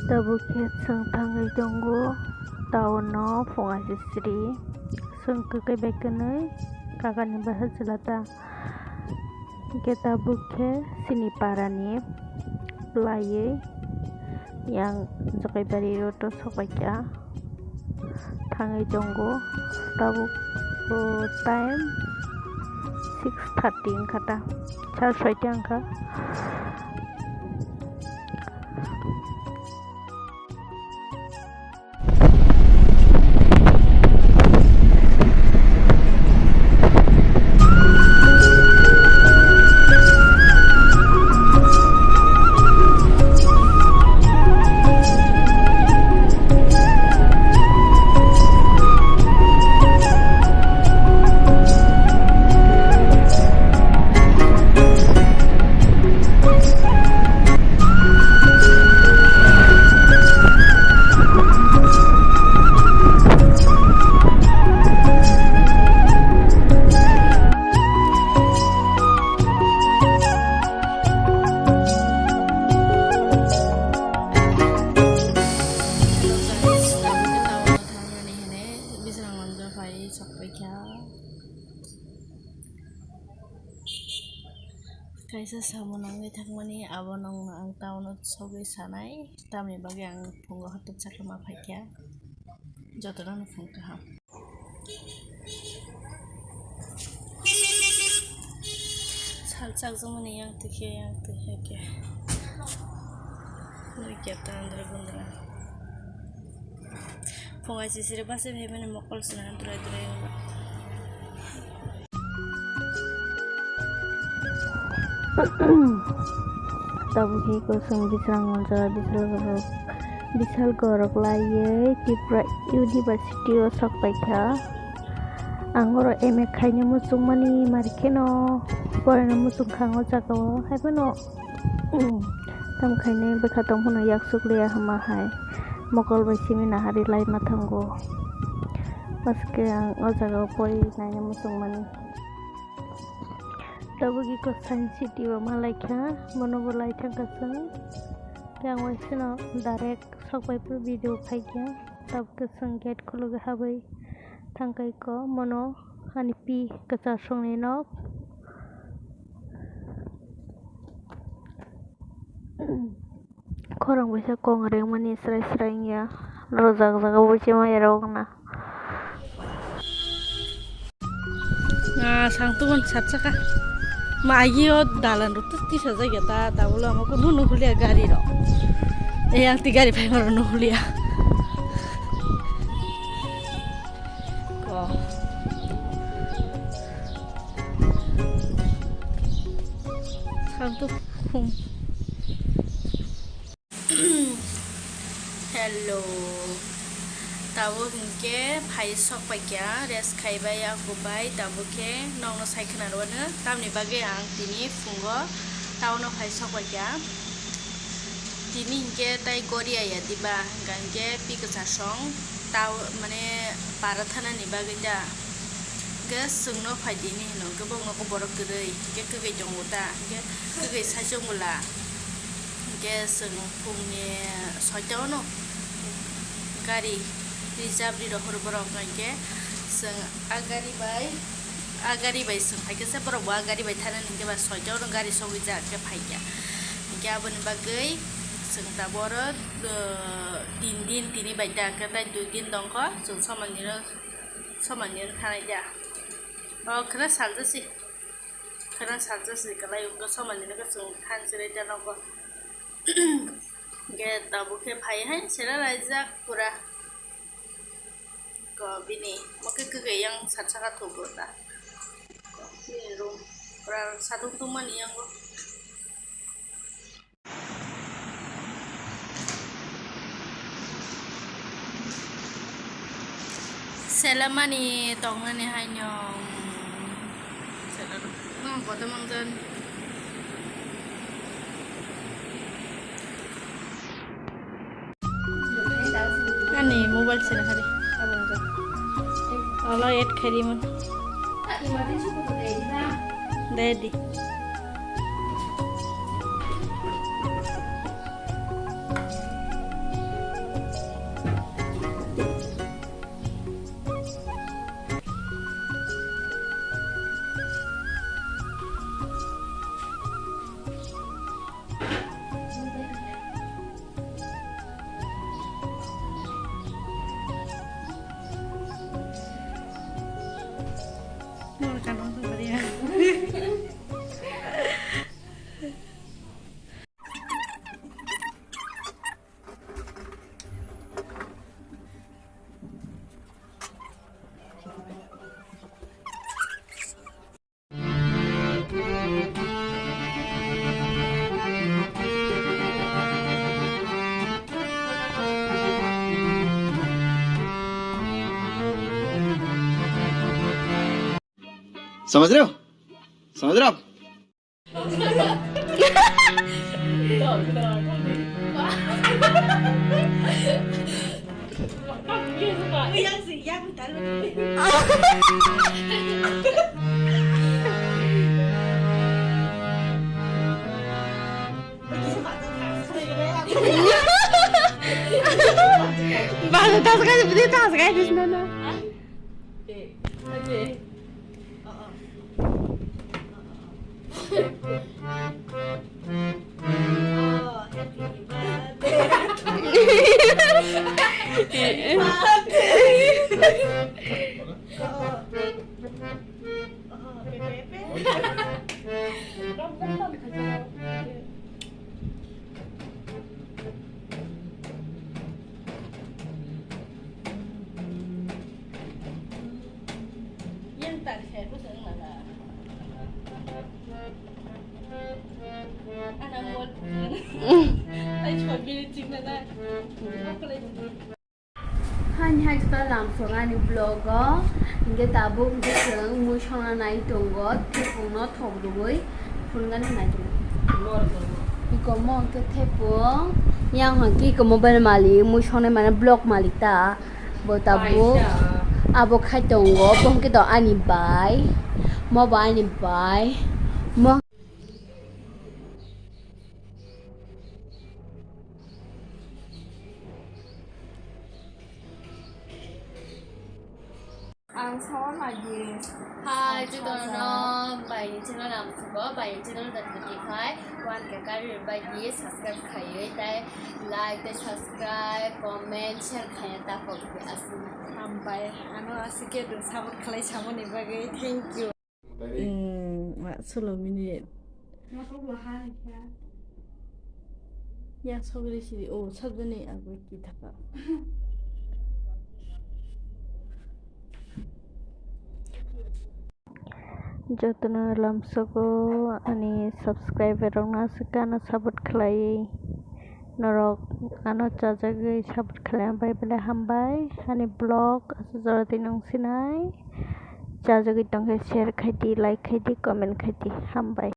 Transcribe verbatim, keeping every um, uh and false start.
Tabuk khe chwng thangwi tongo town-o phunga sisiri. Chwng kwkwi bai kwnwi kakani bahai chwla ta. Hwnkhe tabuk khe chini parani bwlaiwi yang Jokaibari road-o sokbaikha. Thangwi tongo. Tabuk, o, time six thirty wngkha ta, sar soita wngkha. Hello guys, tabuk khe town-o thangmani hwnwi Bisramganj phai sokpaikha. Kaisa samung nangwi thangmani, abo nokno ang town-o sogwi sanai, tamni bagwi ang phungo hotel chakma phaikha. Jotono nukhung kaham. Sal chakjakmani yang twi khe, yang twi khe khe. Nui khe ta andro gundra. Phungai sisiri basi phaimani mokol sina durai durai wngkha. Tabuk khe kosong Bisramganj, Bishal Gorok, Bishal Gorok laiwi Tripura University-o sokpaikha. Ang oro M A khaina muchungmani, mari kheno poraina muchungkha ang o jagao. Haiphano, tamo khainai bwkha tongphano yaksuk liya hama hai mokol bai simi nahari laima thango. Paske ang o jagao pori naina muchungmani. Tabuk iko Science City-o ma laikha, bono bo lai thangkha chwng. Yang waisano direct sokpai phuru video phaikha. Tabuk khe chwng gate khulugwi habwi thangkha iko, mono ani pi kwchar songni nok. Khorang bai khe kong rengmani srai srai wngya, rwjak jaga bo se maya rok na. Ah, sang tu man sat saka. Ma agi o dalan rok tu tisa jaga ta, ta bolo ama ko nunu hulia gari rok. Eh, ang ti gari phai maro nu hulia. Ko. Sang tu khum. Hello. Tabuk hinkhe phai sok paikha, rest khaibai, yakubai, tabuk khe nokno sai khna rwano, tamni bagwi ang tini phungo town-o phai sok paikha. Tini hinkhe tai gori ya diba, hwnkha hinkhe pi kwchar song tao, mane para thanani bagwi da. Hwnkhe chwngno phai di hinwi hino, hwnkhe bokno khe borok kwrwi, hwnkhe kwgwi tongo ta, hwnkhe kwgwi sai chwng bwla. Hwnkhe chwng phungni soita ono gari reserve ri rohor borok, hwnkhe chwng a gari bai, a gari bai chwng phaikhe se borok bo a gari bai thanani, hwnkhe ba soita ono gari sogwi jak khe phaikha. Hwnkhe aboni bagwi chwng tabuk oro, uh, tin din tini bai ta, hwnkhe tai dui din tongkho, chwng somani ro. Somani oro thanai da. O khwna saljasi. Khwna saljasi kwlai wngkha somani no chwng thansirai da nogo. Hwnkhe tabuk khe phai hai sera raijak pura. Ko bini mokhe kwgwi yang sat saka thugo da. Ko bini room pura satung tungmani yango. Selamani tongnani haino. Selam. Mang koto mangjan. Ani mobile sini hari. Alo add khairi mun. Dadi. समझ रहे हो? समझ रहे हो आप? Bana tas kai, bini tas kai, dis nana. Hani hai juta lamsong ani vlog o, hingke tabuk hingke chwng mui songna nai tongo, thepung no thok rwui phunuknani nai tongo. Iko mo hingke thepung, yang hingke iko mobile malik, mui songnai mane vlog malik ta, bo tabuk abo khai tongo, bo hingke to ani bai, mo bo ani bai, mo. Ang sawan lagi. Hai, jotono bai ni channel ang subo, bai ni channel da thati khai, one K kari bai di subscribe khaiwi, tai like, tai subscribe, comment, share khaiya ta pok di asina. Hambai, ano asike do support khlai samani bagwi, thank you. Hmm, ma solo minute. Ya sogri siri, oh, sabjani agwe ki thaka. Jotono lamsogo ani subscriber rokno aswkano support khlai. Norok ano chajagwi support khlai bai belai hambai. Ani vlog aswk jora twi nung sinai. Chajagwi tongkhe share khaidi, like khaidi, comment khaidi. Hambai.